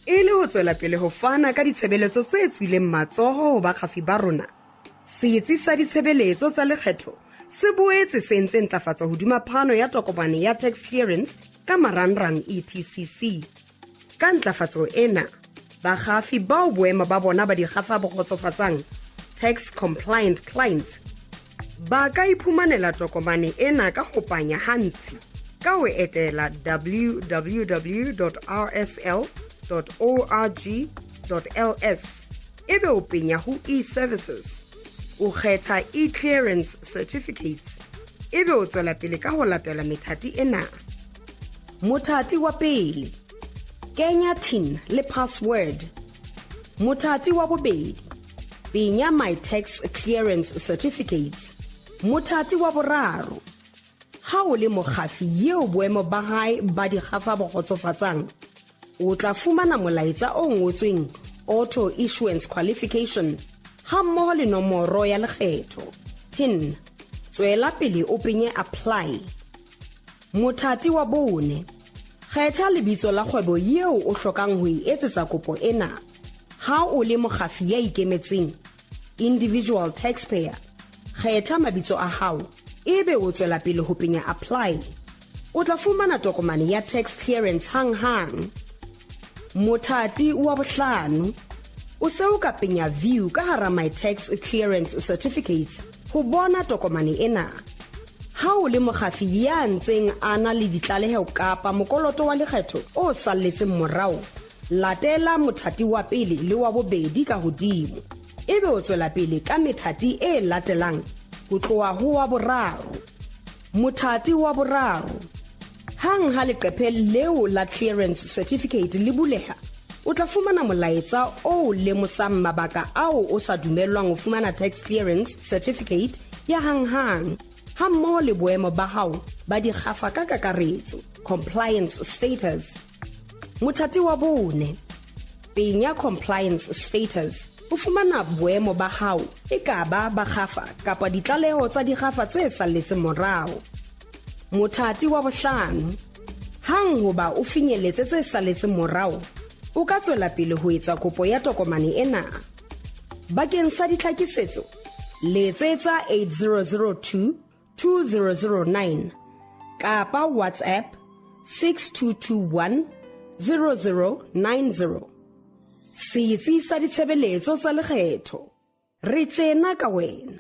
E le ho tswela pele ho fana ka ditshebeletso tse tswileng matsoho ho bakgafi ba rona, Setsi sa Ditshebeletso tsa Lekgetho se boetse se entse ntlafatso hodima phano ya tokomane ya tax clearance ka marangrang ETCC. Ka ntlafatso ena, bakgafi bao boemo ba bona ba dikgafa bo kgotsofatsang, tax compliant clients, ba ka iphumanela tokomane ena ka ho panya ha ntshi ka ho etela www.rsl.org.ls ebe o penya ho e-services, o kgetha e-clearance certificates ebe o tswela pele ka ho latela methati ena. Mothati wa pele, kenya TIN le password. Mothati wa bobedi, penya My Tax Clearance Certificates. Mothati wa boraro, ha o le mokgafi eo boemo ba hae ba dikgafa bo kgotsofatsang, o tla fumana molaetsa o ngotsweng Auto Issuance Qualification hammoho le nomoro ya lekgetho TIN. Tswela pele o penye Apply. Mothati wa bone, kgetha lebitso la kgwebo eo o hlokang ho e etsetsa kopo ena. Ha o le mokgafi ya ikemetseng, individual taxpayer, kgetha mabitso a hao ebe o tswela pele ho penya Apply. O tla fumana tokomane ya tax clearance hanghang. Mothati wa bohlano, o se o ka penya View ka hara My Tax Clearance Certificates ho bona tokomane ena. Ha o le mokgafi ya ntseng a na le ditlaleho kapa mokoloto wa lekgetho o salletseng morao, latela mothati wa pele le wa bobedi ka hodimo, ebe o tswela pele ka methati e latelang ho tloha ho wa boraro. Mothati wa boraro, hang ha leqephe leo la clearance certificate le buleha, o tla fumana molaetsa o lemosang mabaka ao o sa dumellwang ho fumana tax clearance certificate ya hanghang, hammoho le boemo ba hao ba dikgafa ka kakaretso, compliance status. Mothati wa bone, penya Compliance Status ho fumana boemo ba hao e ka ba ba kgafa kapa ditlaleho tsa dikgafa tse salletseng morao. Mothati wa bohlano, hang hoba o finyelletse tse salletseng morao, o ka tswela pele ho etsa kopo ya tokomane ena. Bakeng sa ditlhakisetso, letsetsa 8002 2009 kapa WhatsApp 6221 0090. Setsi sa Ditshebeletso tsa Lekgetho, re tjena ka wena.